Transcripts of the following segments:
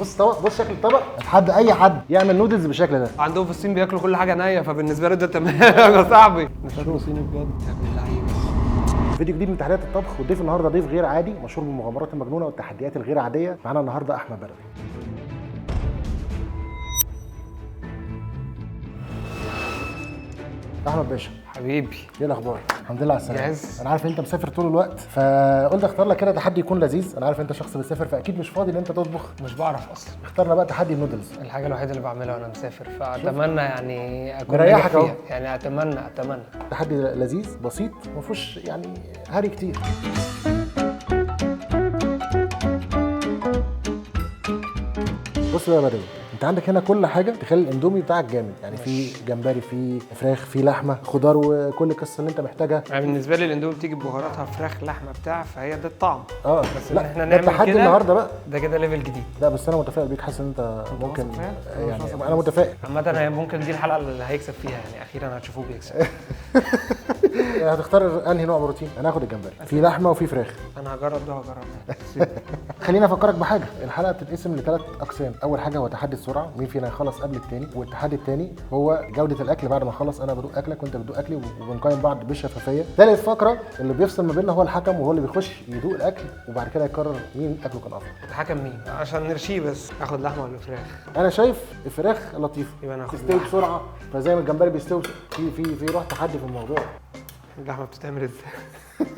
بص طبق، بص شكل الطبق. اتحدى اي حد يعمل نودلز بالشكل ده. عندهم في الصين بياكلوا كل حاجة نيه، فبالنسبه له ده تمام يا صاحبي. ده شكله صيني بجد يا ابن اللعيبة. فيديو جديد من تحديات الطبخ، والضيف النهارده ضيف غير عادي، مشهور بالمغامرات المجنونة والتحديات الغير عادية. معانا النهارده احمد بدوي. احمد باشا حبيبي، ايه الاخبار؟ الحمد لله على السلامة. جاهز؟ انا عارف ان انت مسافر طول الوقت، فقلت اختار لك كده تحدي يكون لذيذ. انا عارف انت شخص بتسافر فاكيد مش فاضي ان انت تطبخ. مش بعرف اصلا. اخترنا بقى تحدي النودلز، الحاجة الوحيدة اللي بعملها وانا مسافر، فاتمنى يعني اكون مريحك ناجح أهو. فيها. يعني اتمنى تحدي لذيذ بسيط ما فيهوش يعني هري كتير. بص بقى يا بدوي، انت عندك هنا كل حاجة تخلي الاندومي بتاعك جامد، يعني في جمبري، في فراخ، في لحمه، خضار، وكل القصة اللي انت محتاجها. انا بالنسبة لي الاندومي بتيجي ببهاراتها، فراخ لحمه بتاع، فهي ده الطعم. بس إن لا احنا ده نعمل التحدي كده النهارده بقى. ده كده level جديد. لا بس انا متفائل بيك، حاسس ان انت ممكن واثق فيا؟ أنا مش يعني واثق. انا متفائل. عامة هي ممكن دي الحلقة اللي هيكسب فيها، يعني اخيرا هتشوفوه بيكسب. هتختار انهي نوع بروتين؟ انا هاخد الجمبري، في لحمه وفي فراخ. انا هجرب ده وهجرب ده. خليني افكرك بحاجة، الحلقة بتتقسم لثلاث اقسام. اول حاجة هو تحدي السرعة، مين فينا يخلص قبل الثاني. والتحدي الثاني هو جوده الاكل، بعد ما اخلص انا بدوق اكلك وانت بتدوق اكلي، وبنقيم بعض بشفافيه. ثالث فقره اللي بيفصل ما بيننا هو الحكم، وهو اللي بيخش يدوق الاكل وبعد كده يقرر مين اكله كان افضل. الحكم مين؟ عشان نرشيه بس. اخد لحمه ولا فراخ؟ انا شايف الفراخ لطيفة، يبقى انا هاخد تستوي بسرعة، فزي ما الجمبري بيستوي في روح تحدي في الموضوع. اللحمة بتتعمل ازاي؟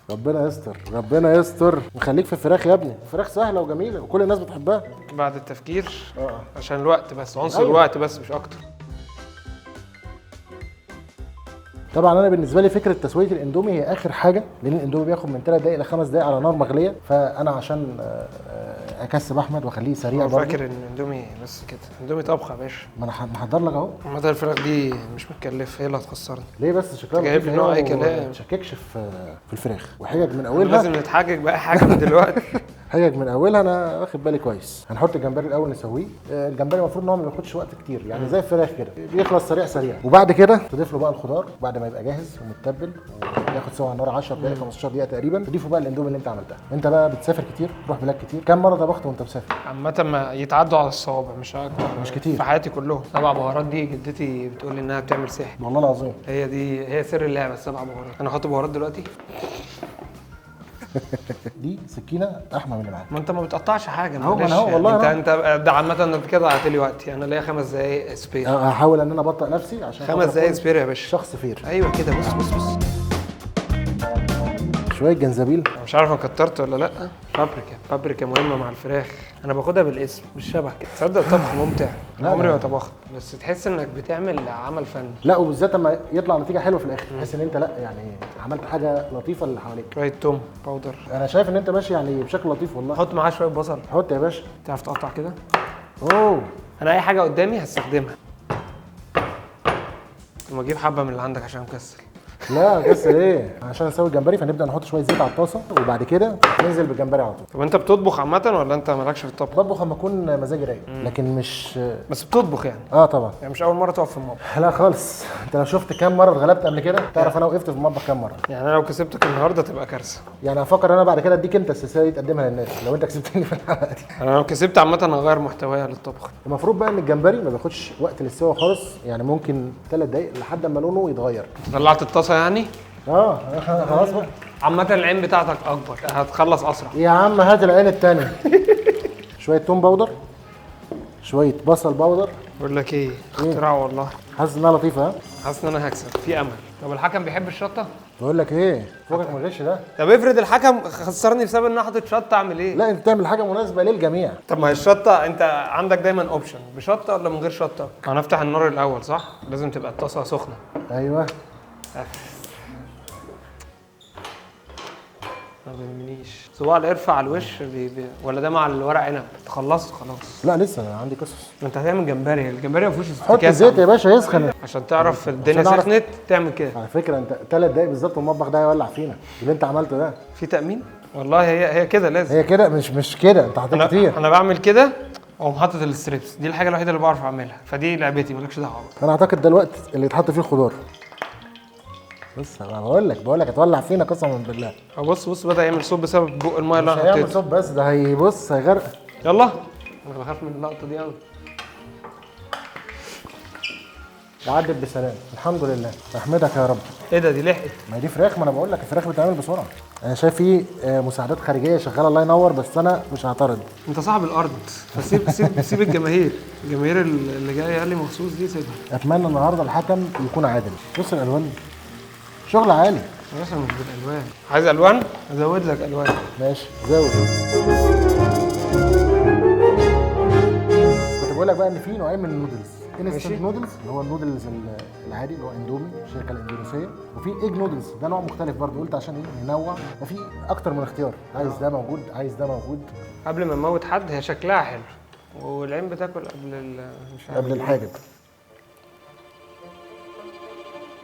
ربنا يستر، ربنا يستر. وخليك في الفراخ يا ابني، الفراخ سهلة وجميلة وكل الناس بتحبها. بعد التفكير عشان الوقت بس، عنصر أيوة. الوقت بس مش اكتر. طبعا انا بالنسبة لي فكرة تسويه الاندومي هي اخر حاجة، لان الاندومي بياخد من 3 دقائق ل 5 دقائق على نار مغليه، فانا عشان اكسب احمد واخليه سريع هو برضه. فاكر ان اندومي بس كده، اندومي طبخه يا باشا. ما انا محضر لك اهو. عامة الفراخ دي مش متكلفه، هي اللي هتخسرني. ليه بس؟ شكلها جايب لطيف لي نوع أهي أي كلام. وما تشككش في الفراخ. وحجج من اولها، لازم نتحجج بقى حاجة من دلوقتي. حجج من اولها، انا واخد بالي كويس. هنحط الجمبري الاول نسويه. الجمبري المفروض ان هو ما بياخدش وقت كتير، يعني زي الفراخ كده بيخلص سريع سريع. وبعد كده تضيف له بقى الخضار بعد ما يبقى جاهز ومتبل وياخد سوا على النار 10 دقائق 15 دقيقة تقريبا. تضيفه بقى الاندومي اللي انت عملتها. انت بقى بتسافر كتير، تروح بلاد كتير، كم مرة طبخت وانت مسافر؟ عامة ما يتعدوا على الصوابع، مش اكتر، مش كتير. في حياتي كلهم. 7 بهارات دي جدتي بتقول لي انها بتعمل سحر. والله العظيم هي دي هي سر اللعبة، ال7 بهارات. انا هحط بهارات دلوقتي. دي سكينة احمى من اللي معاك. ما انت ما بتقطعش حاجة، اهو، ما معلش انا اهو، يعني. والله انت أنا. انت ده عامة انت كده ضيعت لي وقتي. انا ليا 5 دقايق spare. هحاول ان انا ابطئ نفسي عشان 5 دقايق spare يا باشا. شخص fair. ايوه كده، بص بص بص. شوية جنزبيل. انا مش عارف انا كترت ولا لا. بابريكا، بابريكا مهمة مع الفراخ. انا باخدها بالاسم مش شبه كده. تصدق الطبخ ممتع؟ لا، عمري لا. ما طبخت، بس تحس انك بتعمل عمل فني. لا وبالذات لما يطلع نتيجة حلوة في الاخر، تحس ان انت لا يعني عملت حاجة لطيفة اللي حواليك. شوية توم powder. انا شايف ان انت ماشي يعني بشكل لطيف والله. حط معاه شوية بصل. حط يا باشا. تعرف تقطع كده؟ اوه، انا اي حاجة قدامي هستخدمها. طب ما اجيب حبه من اللي عندك عشان مكسل. لا كسل ايه؟ عشان نسوي الجمبري فنبدا نحط شوية زيت على الطاسه، وبعد كده ننزل بالجمبري على طول. طب انت بتطبخ عامة ولا انت مالكش في الطبخ؟ بطبخ اما اكون مزاجي رايق، لكن مش بس بتطبخ يعني؟ طبعا. يعني مش اول مرة تقف في المطبخ؟ لا خالص، انت لو شفت كام مرة اتغلبت قبل كده تعرف انا وقفت في المطبخ كام مرة. يعني انا لو كسبتك النهارده تبقى كارثة. يعني هفكر انا بعد كده اديك انت السلسلة دي تقدمها للناس لو انت كسبتني في الحلقة دي. انا لو كسبت عامة هغير محتوايا للطبخ. المفروض بقى ان الجمبري ما بياخدش وقت للسوا خالص، يعني ممكن 3 دقايق لحد ما لونه يتغير. طلعت الطاسه يعني؟ خلاص بقى. عامة العين بتاعتك اكبر، هتخلص اسرع. يا عم هات العين التانية. شوية توم powder، شوية بصل powder. بقول لك ايه، اختراع والله. حاسس انها لطيفة. ها، حاسس ان انا هكسب، في امل. طب الحكم بيحب الشطه؟ بقول لك ايه، فوقك من الغش ده. طب افرض الحكم خسرني بسبب ان انا حاطط شطه، اعمل ايه؟ لا انت تعمل حاجة مناسبة للجميع. طب ما هي الشطه انت عندك دايما option، بشطه ولا من غير شطه؟ انا افتح النار الاول صح؟ لازم تبقى الطاسه سخنة. ايوه. ما بيهمنيش صباع القرفه على الوش ولا ده مع الورق عنب؟ خلصت خلاص. لا لسه انا عندي قصص. ما انت هتعمل جمبري، الجمبري ما فيهوش حط افتكاسة. زيت يا باشا يسخن عشان تعرف الدنيا عشان أعرف- سخنت تعمل كده. على فكرة انت 3 دقايق بالظبط والمطبخ ده هيولع فينا اللي انت عملته ده. في تأمين؟ والله هي كده لازم. هي كده مش كده، انت حطيت كتير. انا بعمل كده اقوم حاطط ال strips، دي الحاجة الوحيدة اللي بعرف اعملها، فدي لعبتي مالكش دعوه بقى. انا اعتقد ده الوقت اللي يتحط فيه الخضار. بص انا بقول لك هتولع فينا قسما بالله. بص بص بدا يعمل صوت بسبب بق المية اللي مش انا هيعمل حطيته. صوت بس ده هيبص هيغرق. يلا. انا بخاف من اللقطة دي قوي. عدت بسلام الحمد لله، احمدك يا رب. ايه ده، دي لحقت؟ ما دي فراخ، ما انا بقول لك الفراخ بتتعمل بسرعة. انا شايف في مساعدات خارجية شغالة، الله ينور، بس انا مش هعترض. انت صاحب الارض، فسيب سيب سيب الجماهير، الجماهير اللي جاية قال لي مخصوص دي سيبها. اتمنى النهارده الحكم يكون عادل. بص الالوان، شغل عالي يا باشا. مش بالالوان، عايز الوان ازود لك الوان. ماشي زود. كنت بقول لك بقى ان في نوعين من ال noodles، instant noodles اللي هو النودلز العادي اللي هو اندومي الشركة الاندونيسيه، وفي egg noodles ده نوع مختلف برضه، قلت عشان ايه ننوع، ففي اكتر من اختيار، عايز ده موجود، عايز ده موجود. قبل ما نموت حد، هي شكلها حلو والعين بتاكل قبل مش عارف قبل الحاجب.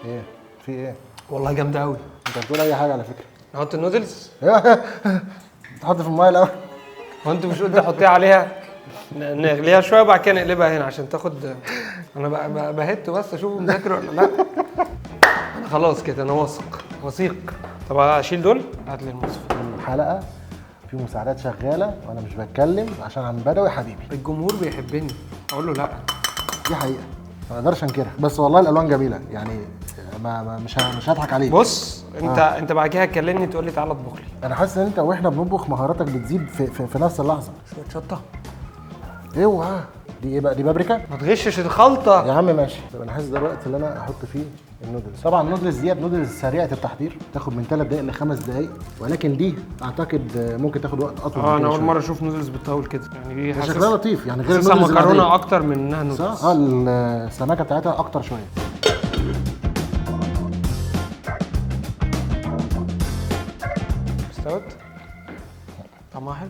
ايه في ايه؟ والله جامدة قوي. انت بتقول اي حاجة على فكرة. نحط النودلز؟ تحط في المية الاول. هو انت مش قلت حطيها عليها؟ نغليها شوية وبعد كده نقلبها هنا عشان تاخد. انا بهت بس اشوفه مذاكر ولا لا. انا خلاص كده، انا واثق وثيق. طب اشيل دول؟ هات لي المصفى. الحلقة في مساعدات شغالة وانا مش بتكلم عشان عم بدوي حبيبي. الجمهور بيحبني، اقول له لا. دي حقيقة ما اقدرش انكرها، بس والله الالوان جميلة يعني، ما مش هضحك عليك. بص انت انت بعد كده هتكلمني تقول لي تعالى اطبخ لي. انا حاسس ان انت واحنا بنطبخ مهاراتك بتزيد في, في, في نفس اللحظة. شوية شطه. اوعى، دي ايه بقى؟ دي بابريكا؟ ما تغشش الخلطة يا عم. ماشي. طب انا حاسس ده الوقت اللي انا احط فيه النودلز. طبعا النودلز ديت نودلز سريعة التحضير، تاخد من 3 دقائق ل5 دقائق، ولكن دي اعتقد ممكن تاخد وقت اطول. انا اول مرة اشوف نودلز بتطول كده يعني، دي شكلها لطيف يعني، غير النودلز مكرونه اكتر من انها نودلز. صح، السماكه بتاعتها اكتر شوية. استوت؟ طعمها حلو.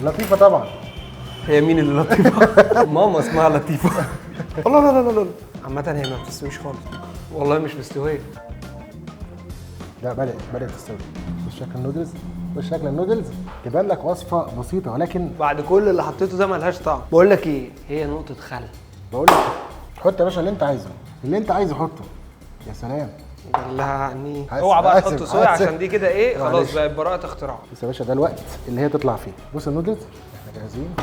لطيفة طبعا. هي مين اللي لطيفة؟ ماما اسمها لطيفة. الله لا لا لا لا. عامة هي ما بتستويش خالص، والله مش مستوية. لا بدأت تستوي. بص شكل النودلز، بص شكل النودلز، تبان لك وصفه بسيطة، ولكن بعد كل اللي حطيته ده ملهاش طعم. بقول لك ايه، هي نقطة خل. بقول لك حط يا باشا اللي انت عايزه، اللي انت عايزه حطه. يا سلام. دلعني. اوعى بقى تحط صويا عشان دي كده ايه، خلاص بقت براءة اختراع. بس يا باشا ده الوقت اللي هي تطلع فيه. بص النودلز احنا جاهزين.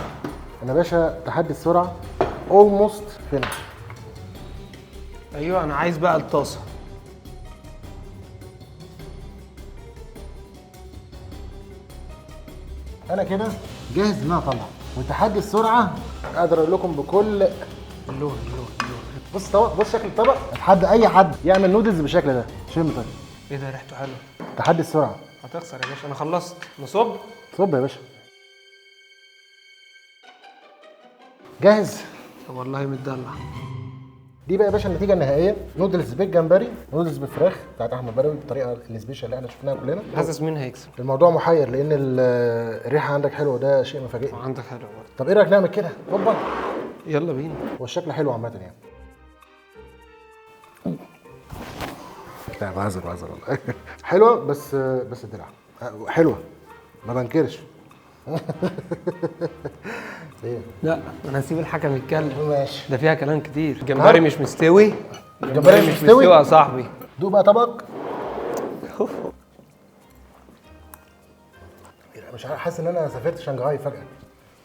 انا باشا تحدي السرعة almost finish. ايوه انا عايز بقى الطاسه. انا كده جاهز ان انا اطلع، وتحدي السرعة اقدر اقول لكم بكل اللون اللون اللون. بص طبق، بص شكل الطبق. اتحدى اي حد يعمل نودلز بالشكل ده. شم طيب. ايه ده، ريحته حلوة. تحدي السرعة. هتخسر يا باشا، انا خلصت. نصب؟ صب يا باشا. جاهز؟ والله متدلع. دي بقى يا باشا النتيجة النهائية، نودلز بالجمبري، نودلز بالفراخ بتاعت احمد بدوي بالطريقة ال special اللي احنا شفناها كلنا. حاسس مين هيكسب؟ الموضوع محير لان الريحة عندك حلوة، وده شيء مفاجئني. عندك حلو برضه. طب ايه رايك نعمل كده؟ هوبا يلا بينا. هو الشكل حلو عامة يعني. لا بهزر بهزر والله. حلوة بس دلع حلوة، ما بنكرش. ايه؟ لا انا هسيب الحكم يتكلم. ماشي. ده فيها كلام كتير. الجمبري مش مستوي. الجمبري مش مستوي يا صاحبي. دوق بقى طبق. مش حاسس ان انا سافرت شنغهاي فجأة.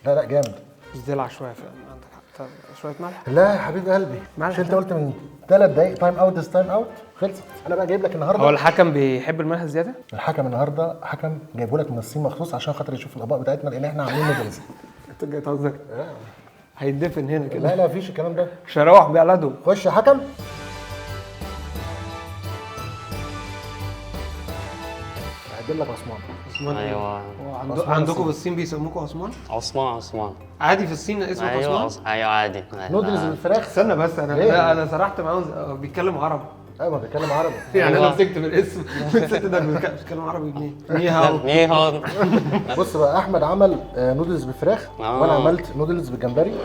لا لا جامد. بس دلع شوية فعلا، عندك حق. طب شوية ملح؟ لا يا حبيب قلبي، مش انت قلت من 3 دقايق time out is time out؟ خلصت. انا بقى جايب لك النهارده. هو الحكم بيحب الملح زيادة؟ الحكم النهارده حكم جايبه لك من الصين مخصوص عشان خاطر يشوف الاطباق بتاعتنا، لان احنا عاملين نودلز. انت جاي تهزر؟ هيدفن هنا كده. لا لا مفيش الكلام ده. مش هروح بلده. خش يا حكم. هقدم لك عثمان. عثمان. ايوه. عندكم في الصين بيسموكوا عثمان؟ عثمان عثمان عادي في الصين اسمك؟ أيوة عثمان؟ ايوه عادي. نودلز بالفراخ. استنى بس انا انا سرحت معاهم بيتكلموا عربي. ايوه ما بيتكلم عربي يعني. انا مسكت بالاسم الست ده بيتكلم عربي منين؟ 你好 你好. بص بقى، احمد عمل نودلز بالفراخ وانا عملت نودلز بالجمبري.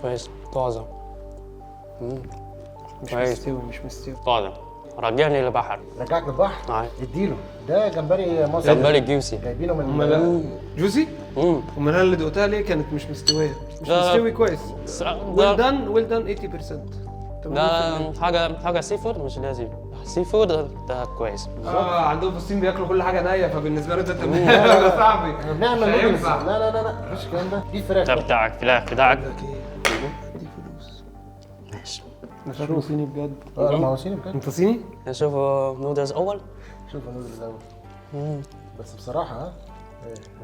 كويس طازة. مش مستوي، مش مستوي. طازة. رجعني للبحر. رجعك للبحر؟ اديله. ده جمبري مصري، جمبري juicy جايبينه من juicy؟ امال انا اللي دقتها ليه كانت مش مستوية؟ مش مستوي كويس. well done well done 80%. ده حاجة seafood مش لازم. seafood ده كويس. عندهم في الصين بياكلوا كل حاجة نيه، فبالنسبه له ده تمام يا صاحبي. احنا بنعمل نودلز. لا لا لا لا، مفيش الكلام ده، دي فراخ. ده بتاعك، فراخ بتاعك. دي فلوس. ماشي. انا شكله صيني بجد. ما هو صيني بجد. انت صيني؟ نشوف نودلز اول. شوف النودلز الاول. بس بصراحة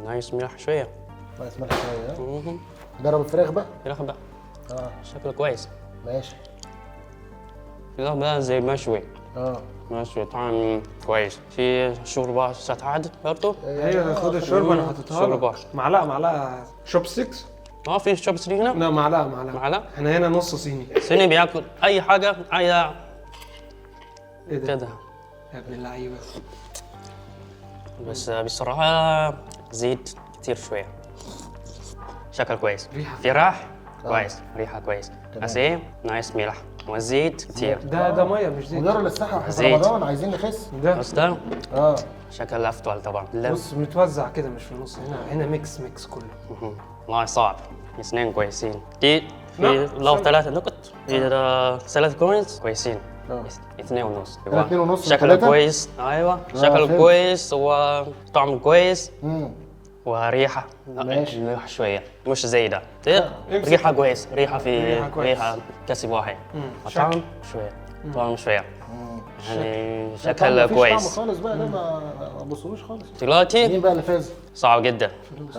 ناقص ملح شوية. ناقص ملح شوية. جرب الفراخ بقى. فراخ بقى. شكله كويس. ماشي. فراخ بقى زي مشوي. مشوي طعم كويس. في شوربة ستعد برضه. ايوه خد الشوربة، انا حاططها لك. شوربة. معلقه chopsticks. في chopstick هنا؟ لا، معلقه. احنا هنا نص صيني. صيني بياكل اي حاجة، اي ايه ده؟ كده. يا ابن اللعيبة. بس بصراحة زيت كتير شوية. شكل كويس. ريحة. فراخ كويس، ريحة كويس. بس ايه، ناقص ملح وزيت كتير. ده مية مش زيت. مضر للصحة، احنا في زيت. رمضان عايزين نخس. ده بس ده شكل افضل طبعا. بص متوزع كده، مش في النص، هنا mix كله. والله صعب. اثنين كويسين. دي في لو 3 نقط، في 3 coins كويسين. 2.5. 2.5. شكله كويس. ايوه شكله كويس وطعم كويس. وريحه ماشي. ريحه شوية مش زي ده. ريحه كويس، ريحه في ريحه كاسب واحد. طعم شوية، طعم شوية يعني شكله كويس. طعم خالص بقى ده ما بصلوش خالص. دلوقتي مين بقى اللي فاز؟ صعب جدا.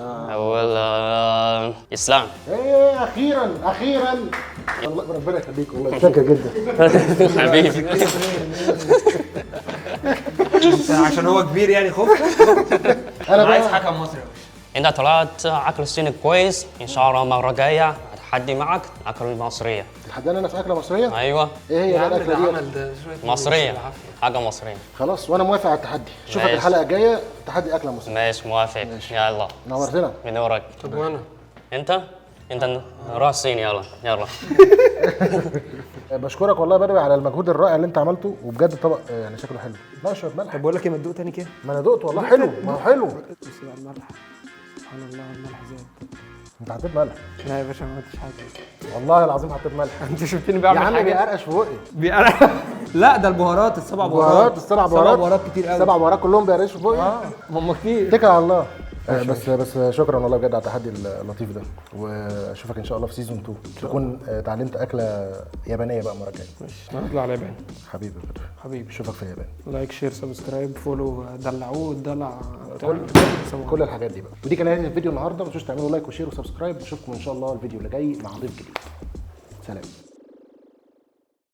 اول اسلام. ايه اخيرا اخيرا، والله ربنا يخليك، والله شاكر جدا حبيبي. عشان هو كبير يعني خفت. انا عايز حكم مصري يا باشا. انت طلعت اكل صيني كويس، ان شاء الله المرة الجاية اتحدي معك اكل مصرية. تتحداني انا في اكله مصرية؟ ايوه. ايه هي بقى الاكلة دي؟ مصرية، حاجة مصرية. خلاص وانا موافق على التحدي، اشوفك الحلقة الجاية تحدي اكله مصرية. ماشي موافق. يلا نورتنا. بنورك. طب وانا؟ انت روح الصين. يلا يلا. بشكرك والله يا بدوي على المجهود الرائع اللي انت عملته، وبجد الطبق يعني شكله حلو. لا شوية ملح. طب بقول لك ايه، ما تدوق تاني كده. ما انا دقت والله حلو، ما هو حلو. بس بقى الملح، سبحان الله الملح زاد. انت حطيت ملح؟ لا يا باشا ما عملتش حاجة والله العظيم، حطيت ملح. انت شفتني بعمل حاجة؟ يا عم بيقرقش في بقي. بيقرقش؟ لا ده البهارات، السبع بهارات. السبع بهارات، 7 بهارات كتير قوي. 7 بهارات كلهم بيقرقشوا في بقي. هم كتير. اتكل على الله. بس شكرا والله بجد على التحدي اللطيف ده، واشوفك ان شاء الله في season 2 تكون اتعلمت اكله يابانية بقى المرة الجاية. ماشي، نطلع على اليابان. حبيبي يا بدر. حبيبي، اشوفك في اليابان. like share subscribe follow، دلعوه دلع كل الحاجات دي بقى. ودي كان نهاية الفيديو النهارده، ما تنسوش تعملوا like و share و subscribe، اشوفكم ان شاء الله الفيديو اللي جاي مع ضيف جديد. سلام.